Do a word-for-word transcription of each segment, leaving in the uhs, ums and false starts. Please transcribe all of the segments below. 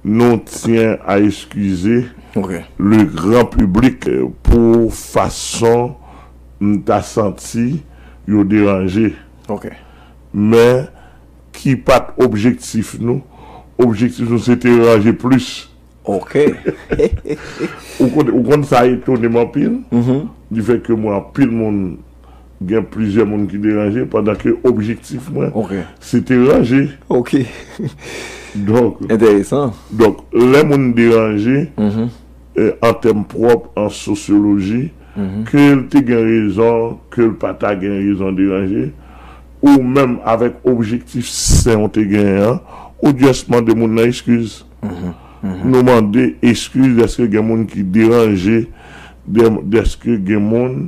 Nous tient à excuser Ok. le grand public euh, pour façon m ta santi yo deranje. Ok. Men ki pa t objektif nou. Objektif nou se te ranje plis. Ok. Ou konn, ou konn sa etone m anpil. Li fè ke mwen anpil moun, gen plizyè moun ki deranje pandan ke objektif mwen Ok. se te ranje. Ok. Donk, Enteresan. donk lè moun deranje, eh, an tèm pwòp, an sosyoloji, ke l te gen rezon, ke l pa ta gen rezon deranje, ou menm avèk objektif sen ou te genyen an, ou just mande moun nan eskiz. Nou mande eskiz dèske gen moun ki deranje, dè- dèske gen moun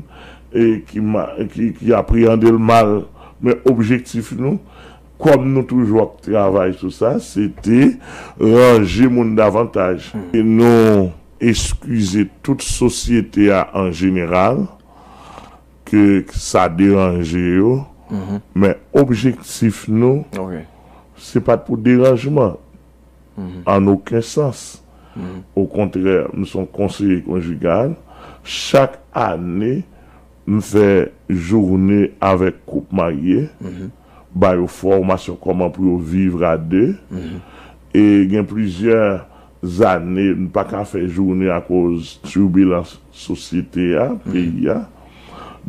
eh, ki, ma- ki, ki apreyande l mal. Men objektif nou, kòm nou toujou ap travay sou sa, se te ranje moun davantaj. E nou eskize tout sosyete a an jeneral ke sa deranje yo, men objektif nou, Ok. se pa t pou deranjman an okenn sans. Okontrè, m se yon konseye konjigal. Chak ane, m fè jounen avèk koup marye, ba yo fòmasyon kòman pou yo viv a de. E gen plizyè zane, m pa ka fè jounen akoz tibilans sosyete a, peyi a.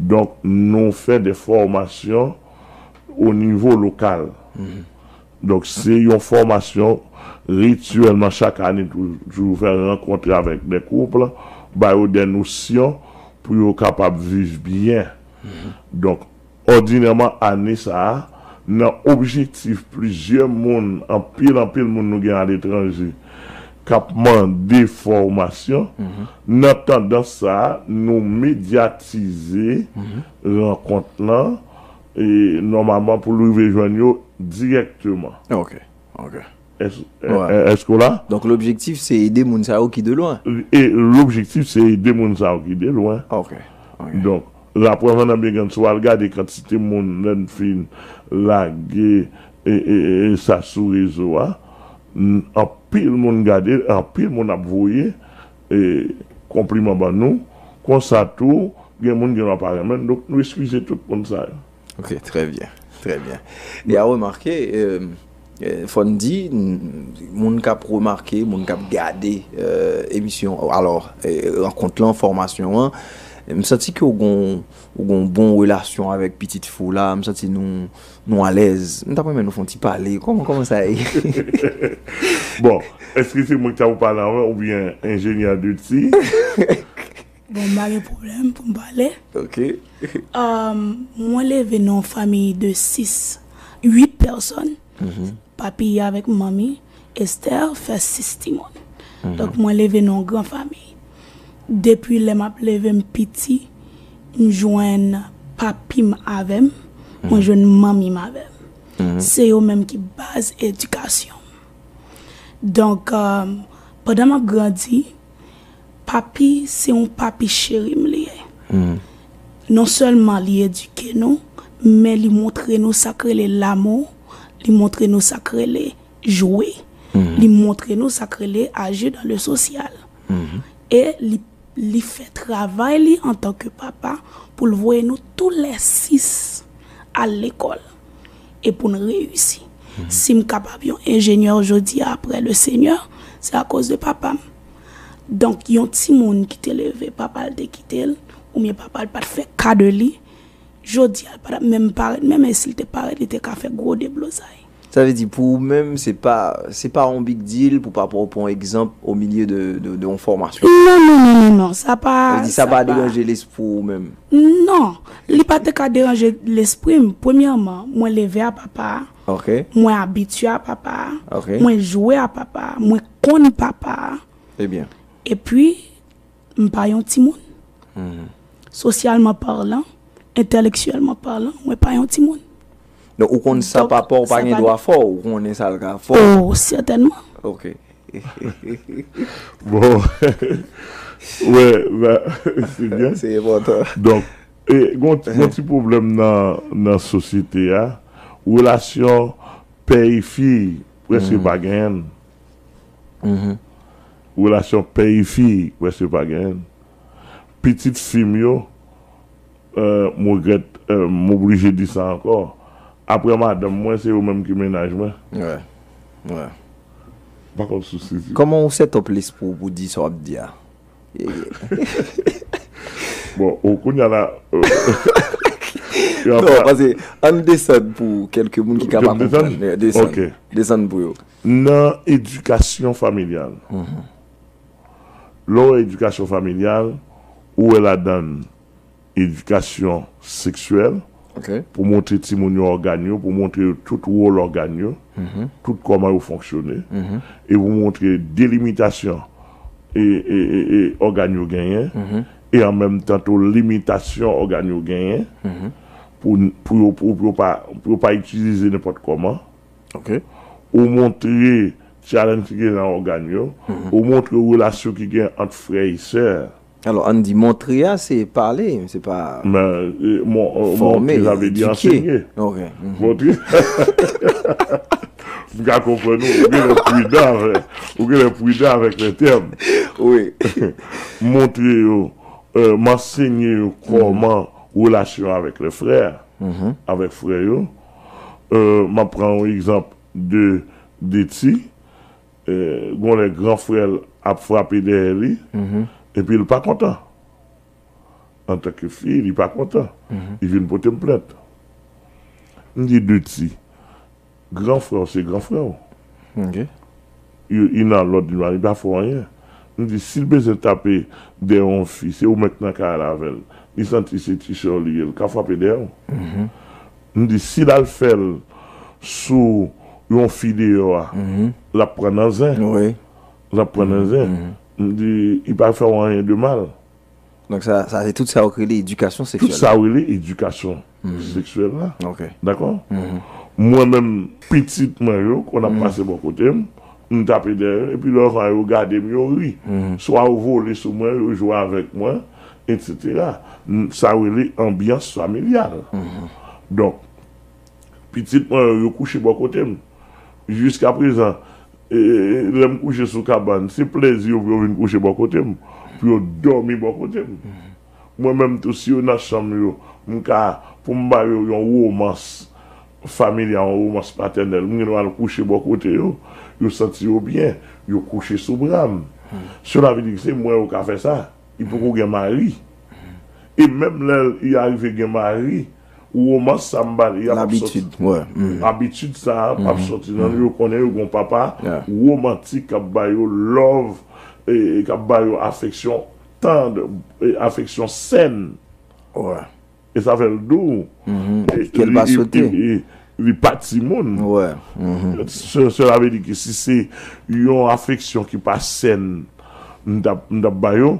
Donk, nou fè de fòmasyon o nivo lokal. Donk, se yon fòmasyon rityèlman chak ane, toujou fè rankontre avèk de koup, ba yo de nosyon pou yo kapab viv byen. Donk, òdinèman, ane sa a, nan objektif plizyè moun, anpil, anpil moun nou gen aletranje, k ap mande fòmasyon, nan tandans sa a, nou medyatize rankont lan, e nòmalman pou l rive jwenn yo dirèkteman. Ok. Ok. Èske w la? Donk, lobjektif, se ede moun sa yo ki de lwen. E lobjektif, se ede moun sa yo ki de lwen. Ok. Ok. Donk, laprèv an nan byen grann, si w al gade kantite moun lè n fin lage e, e, e, e sa sou rezo a, n- anpil moun gade, anpil moun ap voye e, konpliman ban nou. Konsa tou, gen moun gen dwa pa renmen n, donk nou eskize tout moun sa yo. Ok, trè byen. Trè byen. E a remake, euh, euh, fò n di, n- moun k ap remake, moun k ap gade euh, emisyon, alò, euh, rankont lan, fòmasyon an, m santi ke w gon, w gon bon relasyon avèk pitit fi w la, m santi nou, nou alèz. M t ap renmen nou fè yon ti pale. Kòman, kòman sa ye? Bon, èske se mwen ki ta pou pale anvan oubyen enjenyè de ti? Bon, m pa gen pwoblèm pou m pale. Ok. Um, mwen leve nan yon fanmi de sis, uit pèsòn. Papi avèk manmi, Esther, fè sis timoun. Donk, mwen leve nan yon gran fanmi. Depi lè m ap leve m piti, m jwenn papi m avè m, mwen jwenn manmi m avè m. Se yo menm ki baz edikasyon m. Donk, um, pandan m ap grandi, papi, se yon papi cheri m li ye. Non sèlman li edike nou, men li montre nou sa k rele lamou, li montre nou sa k rele jwe. Li montre nou sa k rele aji dan le sosyal. E li, li fè travay li antanke papa pou l voye nou tou lè sis al lekòl e pou n reyisi. Si m kapab yon enjenyè jodi a apre le Senyè, se akoz de papa m. Donk, yon timoun ki te leve, papa l te kite l, oubyen papa l pa t fè ka de li, jodi a l pa t ap menm parèt, menm e si l te parèt, li te ka fè gwo deblozay. Sa vle di, pou ou menm, se pa, se pa yon big deal pou papa w pran egzanp o milye de, de, de yon fòmasyon. Non, non, non, non, non, sa pa. Sa vle di, sa pa deranje lespri w menm. Non, li pa te ka deranje lespri m. Premyèman, mwen leve a papa a. Ok. Mwen abitye a papa a. Ok. Mwen jwe a papa a. Mwen konn papa a. Ebyen. Epi, m pa yon timoun. Sosyalman palan, entèlektyèlman palan, mwen pa yon timoun. Donk, ou konn sa papa w pa gen dwa fè w, ou konnen sa l ka fè w. Oh, sètènman. Ok. Bon. Wè, ba, se byen. Se enpòtan. Donk, e, gon, gon ti pwoblèm nan, nan sosyete a. Relasyon pè e fi, prèske pa genyen. Mhm. Relasyon pè e fi, prèske pa genyen. Pitit fi m yo, euh, m regrèt, euh, m oblije di sa ankò. Apre madanm mwen, se yo menm ki mennaj mwen. Wè. Wè. M pa konn si w sezi. Kòman w set up lespri w pou di sa w ap di a? Bon, ou kounye a la, euh, Non, paske ann desann pou kèlke moun ki ka pa konprann. Desann? Desann. Ok. Desann pou yo. Nan edikasyon familyal. Mhm. Lè w wè edikasyon familyal, ou wè ladan l edikasyon seksyèl, ok, pou montre timoun yo ògàn yo, pou montre yo tout wòl ògàn yo, mhm, tout kòman yo fonksyone, mhm, e pou montre delimitasyon e, e, e, e ògàn yo genyen, mhm, e an menm tan tou limitasyon ògàn yo genyen, mhm, pou, pou yo, pou, pou yo pa, pou yo pa itilize nenpòt kòman. Ok. Ou montre challenge ki gen nan ògàn yo, mhm, ou montre relasyon ki gen ant frè e sè. Alò, ann di montre a, se pale, se pa fòme, edike. Men, e, mon-, e, montre, sa vle di ansenye. Ok. Mhm. Montre. M ka konprann ou, ou genlè pridan avèk, ou genlè pridan avèk lè tèm. Wi. Montre yo, e, m ansenye yo, mhm, kòman relasyon avèk lè frè, mhm, avèk frè yo. E, m ap pran yon egzanp de, de ti, e, gon lè gran frè l ap frape dèyè li, mhm, epi l pa kontan. Antanke fi, li pa kontan. Mhm. Li vin pote m plent. M di de ti, gran frè w se gran frè w. Ok. Yo, li nan lòd li, li pa fè w anyen. M di, si l bezwen tape dèyè yon fi, se ou menm k nan kay la avè l. Li santi se ti sè w li ye, l ka frape dèyè w. Mhm. M di, si l al fè l sou yon fi deyò a, mhm, l ap pran nan zen. Wi. L ap pran nan zen. Mhm. M di, li pa fè w anyen de mal. Donk, sa, sa se tout sa yo rele edikasyon seksyèl. Tout sa yo rele edikasyon, mhm, seksyèl la. Ok. Dakò? Mhm. Mwen menm, pitit mwen yo, konn ap, mhm, pase bò kote m, m tape dèyè yo, epi lè yo gade m, yo ri. Mhm. Swa yo vole sou mwen, yo jwe avèk mwen, etsetera. N-, sa yo rele anbyans familyal. Mhm. Donk, pitit mwen yo, yo kouche bò kote m. Jiskaprezan, e, e, lè m kouche sou kabann, se plèzi yo pou yo vin kouche bò kote m, pou yo dòmi bò kote m. Mwen menm tou, si yo nan chanm yo, m ka, pou m ba yo yon womans familyal, yon womans patènèl, m gen dwa al kouche bò kote yo, yo santi yo byen, yo kouche sou bra m. Cela veut dire que se mwen yo ka fè sa. Li poko gen mari. E menm lè li arive gen mari, womans sa m ba li a p ap sòti. Labitid, wè. Mhm. Abitid sa a p ap, mhm, sòti nan, mhm, yo konnen yo gon papa, yeah, womantik k ap ba yo love, e, e k ap ba yo afeksyon tand, e, afeksyon sèn. Wè. E sa fè l dou. Mhm. E kè l pa swete. Li, li pa timoun. Wè. Mhm. Se, cela veut dire que si se yon afeksyon ki pa sèn, m t ap, m t ap ba yo,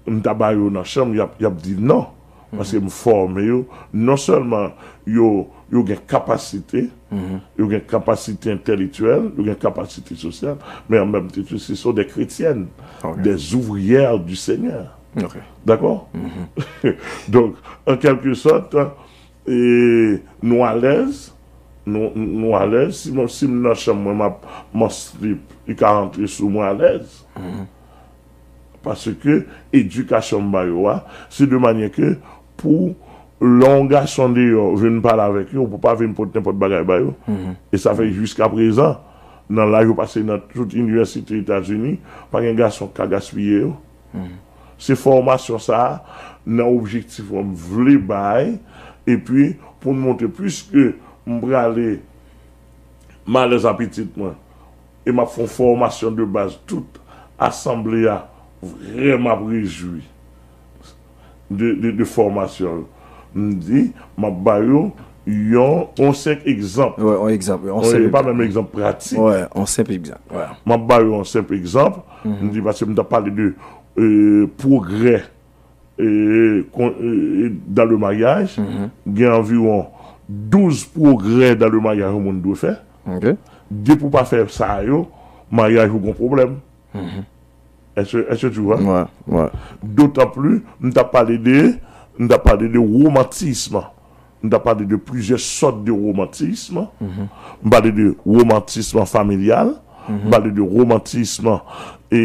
m ta ba yo nan chanm, y ap, y ap di non. Paske m fòme yo. Non sèlman yo, yo gen kapasite, mhm, yo gen kapasite entèlektyèl, yo gen kapasite sosyal, men an menm tan, ce sont des chrétiennes, ok, des ouvrières du Seigneur. Ok. Dakò? Mhm. Donk, an kèlke sòt, e, nou alèz, nou, nou alèz. Si mwen, si m nan chanm mwen, m ap, m an slip, li ka rantre sou mwen alèz. Mhm. Paske edikasyon m ba yo a, se de manyè ke pou lè yon gason deyò vin pale avèk yo, ou pa vin pot nenpòt bagay ba yo. Mhm. E sa fè jiskaprezan, nan laj yo pase nan tout inivèsite Etazini, pa gen gason k ka gaspiye yo. Mhm. Se fòmasyon sa a, nan objektif mwen, m vle bay, epi pou n montre, piske m prale m alèz a pitit mwen, e m ap fè yon fòmasyon de baz, tout asanble a vrèman ap rejwi de, de, de fòmasyon yo. M di, m ap ba yo yon, yon senp egzanp. Wè, yon egzanp, yon senp egzanp. Wè, pa menm egzanp pratik. Wè, yon senp egzanp, wè. M ap ba yo yon senp egzanp. Mhm. M di, paske m t ap pale de, e, pwogrè, e, kon, e, e, dans le mariage, mhm, gen anviwon douz pwogrè dans le mariage yon moun dwe fè. Ok. Depi w pa fè sa yo, maryaj ou gon pwoblèm. Mhm. Est-ce, est-ce que tu vois? Wè, wè. D'autant plus, m t ap pale de, m t ap pale de romantisme. M t ap pale de plizyè sòt de romantisme. Mhm. M pale de romantisme familial, m pale de romantism e,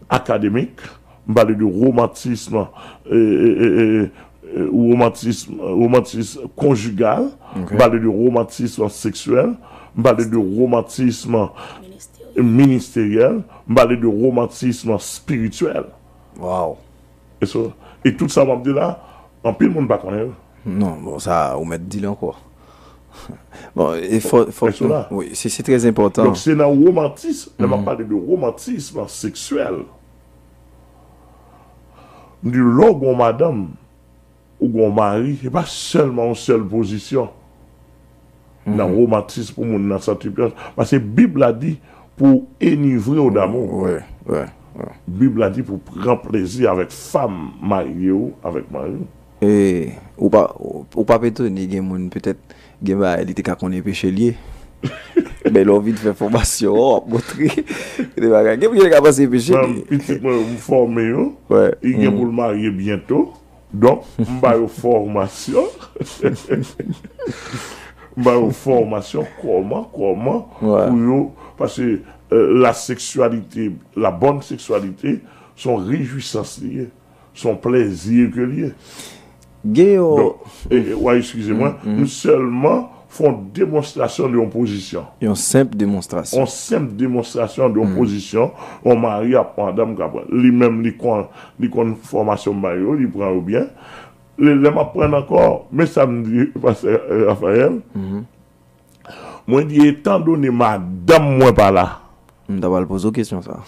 akademik, m pale de romantism e, e, e, e, e, romantism, romantism konjigal, m pale de romantism seksyèl, m pale de romantism ministeryèl, m pale de romantism espirityèl. Wow. E, so, e tout sa m ap di la, anpil moun pa konnen yo. Non, bon, sa, ou mèt di l ankò. Bon, e fò, fò Reste là. Oui, se, se trè enpòtan. Donk, se nan romantism, lè m ap pale de romantism seksyèl, m di lè w gen yon madanm, ou gen yon mari, se pa sèlman yon sèl pozisyon. Nan romantism pou moun nan santi pyès. Paske Bib la di pou enivre w damou. Wi, wi, wi. Bib la di pou pran plezi avèk fanm marye w, avèk mari w. E ou pa, ou, ou p ap etone, gen moun petèt, gen bagay li te ka konnen peche l ye. Men lè w vin fè fòmasyon, w ap montre de bagay. Gen moun ki te ka panse peche l Mwen, ye. Pitit mwen, m fòme yo. Wè. Li gen pou l marye byento. Donk, m ba yo fòmasyon. M ba yo fòmasyon kòman, kòman Wè. Pou yo, paske euh, la seksyalite, la bòn seksyalite, se yon rejwisans li ye, se yon plezi ke li ye. Gen yon Donk, e, e, w a eskize mwen, m sèlman fè yon demonstrasyon de yon pozisyon. Yon senp demonstrasyon. Yon senp demonstrasyon de yon pozisyon, yon mari ak madanm ka pran. Li menm, li konn, li konn fòmasyon m ba yo, li pran yo byen. Lè, lè m ap pran ankò, men sa m di pastè Raphaël, mwen di, etandone madanm mwen pa la, M ta pral poze w kesyon sa.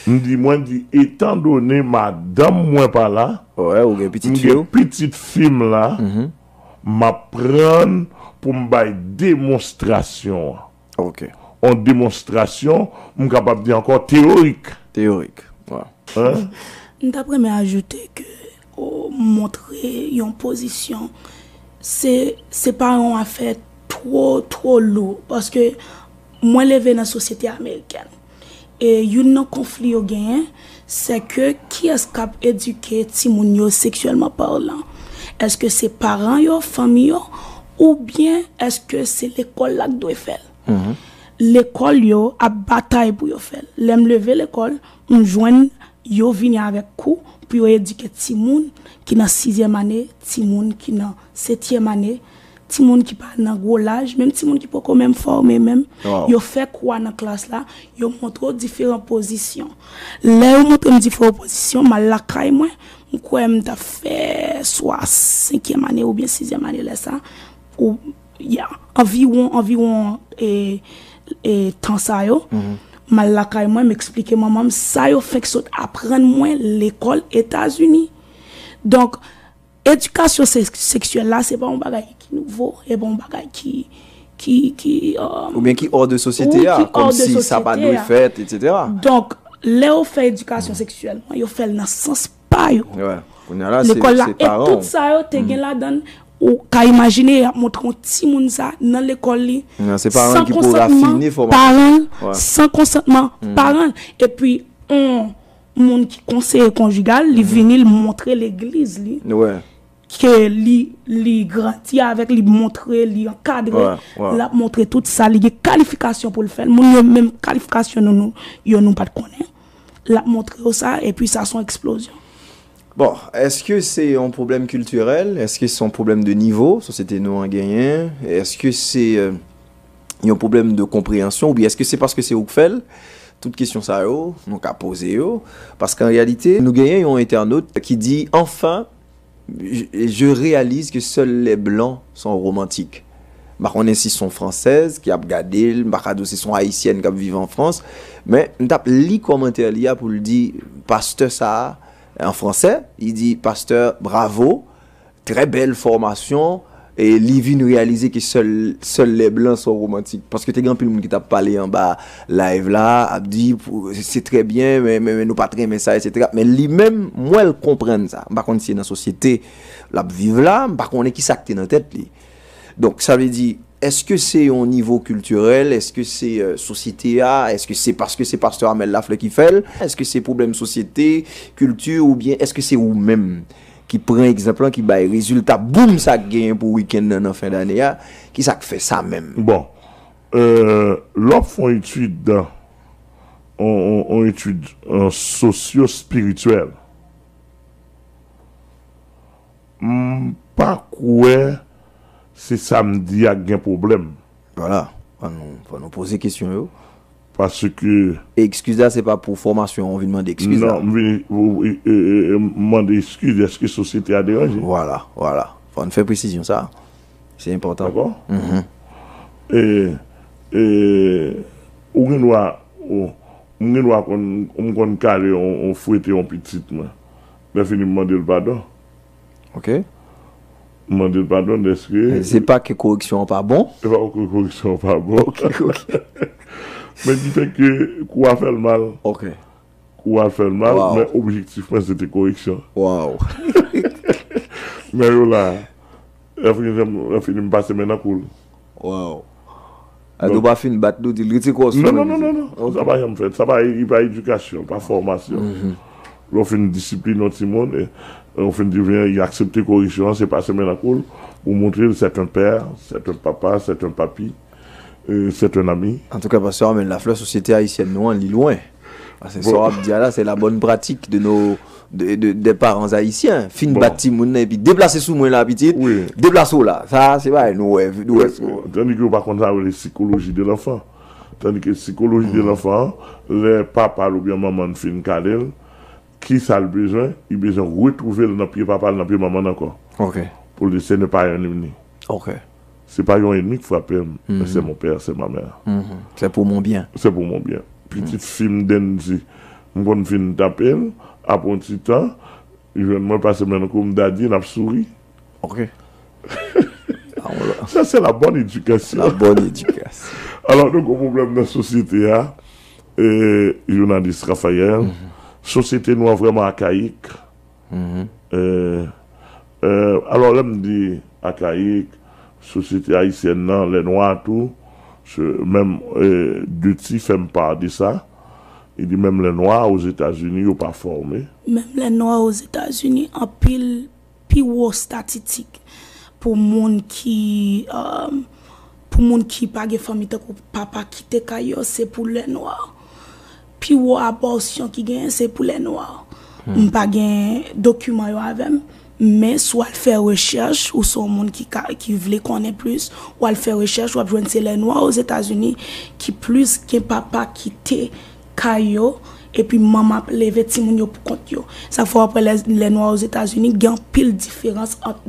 M di, mwen di, etandone madanm mwen pa la, Wè, ou gen pitit m fi w. Gen pitit fi m la, m ap pran pou m bay demonstrasyon an. Ok. Yon demonstrasyon, m kapab di ankò teyorik. Teyorik. Wè. Hein? M t ap renmen ajoute ke o, montre yon pozisyon, se, se pa yon afè two, two lou. Paske mwen leve nan sosyete amerikèn. E youn nan konfli yo genyen, se ke kiyès k ap edike timoun yo seksyèlman palan? Èske se paran yo, fanmi yo, oubyen èske se lekòl la k dwe fè l? Lekòl yo ap batay pou yo fè l. Lè m leve lekòl, m jwenn yo vini avèk kou pou yo edike timoun ki nan sizyèm ane, timoun ki nan setyèm ane, timoun ki pa nan gwo laj, menm timoun ki poko menm fòme menm. Yo fè kou a nan klas la, yo montre w diferan pozisyon. Lè yo montre m diferan pozisyon, m al lakay mwen, m kwè m t ap fè swa senkyèm ane oubyen sizyèm ane lè sa, ou, ya, anviwon, anviwon e, e, tan sa yo, m al lakay mwen, m eksplike manman m sa yo fenk sot aprann mwen lekòl Etazini. Donk, edikasyon seks- seksyèl la, se pa yon bagay ki nouvo, e pa yon bagay ki, ki, ki, euh, Oubyen ki hors de sosyete wi, a, ki hors de kòmsi sa pa sosyete dwe a. Fèt, etsetera. Donk, lè yo fè edikasyon seksyèl, yo fè l nan sans pa yo. Wè. Kounye a la, se Lekòl la, se e paran tout w. Sa yo te gen ladan l, ou ka imajine y ap montre yon timoun sa nan lekòl li, Non, se paran san ki pou konsantman rafine fòmasyon. Paran l, Wè. San konsantman paran l. Epi, yon moun ki konseye konjigal, li vini, li montre legliz li, Wè. ke li, li grandi avèk, li montre, li ankadre, Wè, wè. L ap montre tout sa, li gen kalifikasyon pou l fè l. Moun yo menm kalifikasyon nou, nou, yo nou pa t konnen. L ap montre yo sa, epi sa se yon eksplozyon. Bon, èske se yon pwoblèm kiltirèl? Èske se yon pwoblèm de nivo sosyete nou an genyen? Èske se euh, yon pwoblèm de konpreyansyon? Oubyen èske se paske se ou k fè l? Tout kesyon sa yo, nou ka poze yo. Paske an reyalite, nou genyen yon entènot ki di, enfin, je, je réalise que seuls les blancs sont romantiques. M pa konnen si se yon fransèz ki ap gade l, m pa ka di w si se yon ayisyèn k ap viv an Frans, men m t ap li kòmantè li a pou l di, pastè sa a, an fransè, li di, pastè, bravo, trè bèl fòmasyon, e li vin reyalize ke sèl, sèl lè blan son romantik. Paske te gen anpil moun ki t ap pale anba live la, ap di, pou- se trè byen, men, men, men nou pa t renmen sa, etsetera. Men li menm, m wè l konprann sa. M pa konn si se nan sosyete l ap viv la, m pa konnen ki sa k te nan tèt li. Donk, sa vle di, èske se yon nivo kiltirèl? Èske se euh, sosyete a? Èske se paske se pastè Amel Lafleur ki fè l? Èske se pwoblèm sosyete, kilti, oubyen èske se ou menm ki pran egzanp lan, ki bay rezilta boum sa k genyen pou wikenn nan, nan fen dane a? Ki sa k fè sa menm? Bon, Euh, lè w ap fè yon etid, yon, yon, yon etid, euh, sosyo-espirityèl, m pa kwè se sa m di a k gen pwoblèm. Vwala. Fò nou, fò nou poze kesyon yo. Paske... E eskiz la, se pa pou fòmasyon an, ou vin mande eskiz la. Non, m vin, ou, e, e, e, m mande eskiz, èske sosyete a deranje? Vwala, vwala. Fò n fè presizyon sa. Se enpòtan. Dakò? Mhm. E, e, ou gen dwa, ou, m gen dwa konn, m konn kale, on, on fwete on pitit mwen. Lè fini, m mande l padon. Ok. M mande l padon dèske... Se pa ke koreksyon an pa bon? Se pa ke koreksyon an pa bon. Ok, ok. Men ki fè ke kou a fè l mal. Ok. Kou a fè l mal, men objektif mwen se te koreksyon. Waw. Men yo la, lè fini, lè fini, m pase men nan kou l. Waw. Donk, ou pa fin bat li, ou di l rete kò sou mwen. Non, non, non, non, non. Sa pa janm fèt. Sa pa, li pa edikasyon, pa fòmasyon. Lè w fin disipline yon timoun, e, e w fin di, byen, li aksepte koreksyon an, se pase men nan kou l, ou montre l c'est un père, c'est un papa, c'est un papi, e, c'est un ami. Antouka, pastè Armel Lafleur, sosyete ayisyèn nou an, li lwen. Paske sa w ap di a la, c'est la bonne pratique de nos, de, de, des parents haïtiens. Fin bat timoun nan, epi deplase sou mwen la, pitit. Deplase w la. Sa, se bagay nou wè, nou wè. Tandis que yo pa konn sa yo rele psychologie de l'enfant. Tandis que psychologie de l'enfant, lè papa l oubyen manman l fin kale l, ki sa l bezwen? Li bezwen retwouve l nan pye papa l, nan pye manman l ankò. Ok. Pou l di, ce n'est pas un ennemi. Ok. Se pa yon ennemi k frape m, men c'est mon père, c'est ma mère. Mhm. C'est pour mon bien. C'est pour mon bien. Pitit fi m, Dendy, m konn fin tape l, apre yon ti tan, li jwenn mwen pase men nan kou m, daddy, n ap souri. Ok. Sa, c'est la bonne éducation. La bonne éducation. Alò, nou gen pwoblèm nan sosyete a, e, jounalis Raphaël, sosyete nou an vrèman akayik. E, e, alò, lè m di akayik, sosyete ayisyèn nan, lè nwa tou, se, menm, e, Duty fè m pa de sa. Li di menm lè nwa Ozetazini, yo pa fòme. Menm lè nwa Ozetazini, anpil pi wo estatistik pou moun ki, um, pou moun ki pa gen fanmi, tankou papa kite kay yo, se pou lè nwa. Pi wo abòsyon ki genyen, se pou lè nwa. M pa gen dokiman yo avè m, men si w al fè rechèch, ou se yon moun ki ka, ki vle konnen plis, w al fè rechèch, w ap jwenn se lè nwa Ozetazini ki plis gen papa kite kay yo, epi manman ap leve timoun yo pou kont yo. Sa fè w ap wè lè, lè nwa Ozetazini, gen anpil diferans ant,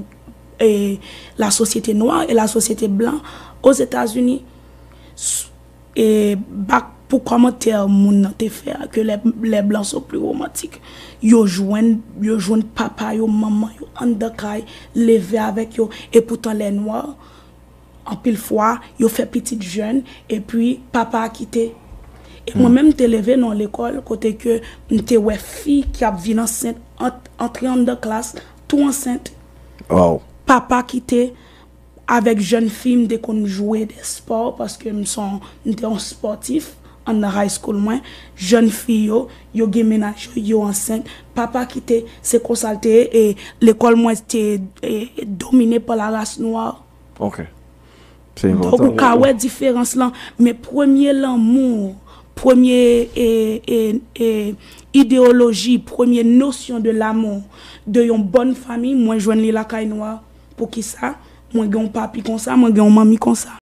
e, la sosyete nwa e la sosyete blan Ozetazini. S-, e, bak pou kòmantè moun nan te fè a, ke les, les blancs sont plus romantiques. Yo jwenn, yo jwenn papa yo, manman yo anndan kay, leve avèk yo, e poutan lè nwa, anpil fwa, yo fè pitit jèn, epi papa a kite. E mwen menm, m te leve nan yon lekòl kote ke m te wè fi ki ap vin ansent, ant-, antre anndan klas, tou ansent. Papa kite, avèk jèn fi, m te konn jwe de spò, paske m se yon, m te yon spòtif anndan high school mwen. Jèn fi yo, yo gen mennaj yo, yo ansent. Papa kite, se konsa l te ye, e lekòl mwen te, e, domine pa la ras nwa. Ok. Se enpòtan. Donk, ou ka wè diferans lan, men premye lanmou, premye, e, e, e, ideyoloji, premye nosyon de l'amour de yon bòn fanmi, mwen jwenn li lakay nwa. Poukisa? Mwen gen yon papi konsa, mwen gen yon manmi konsa.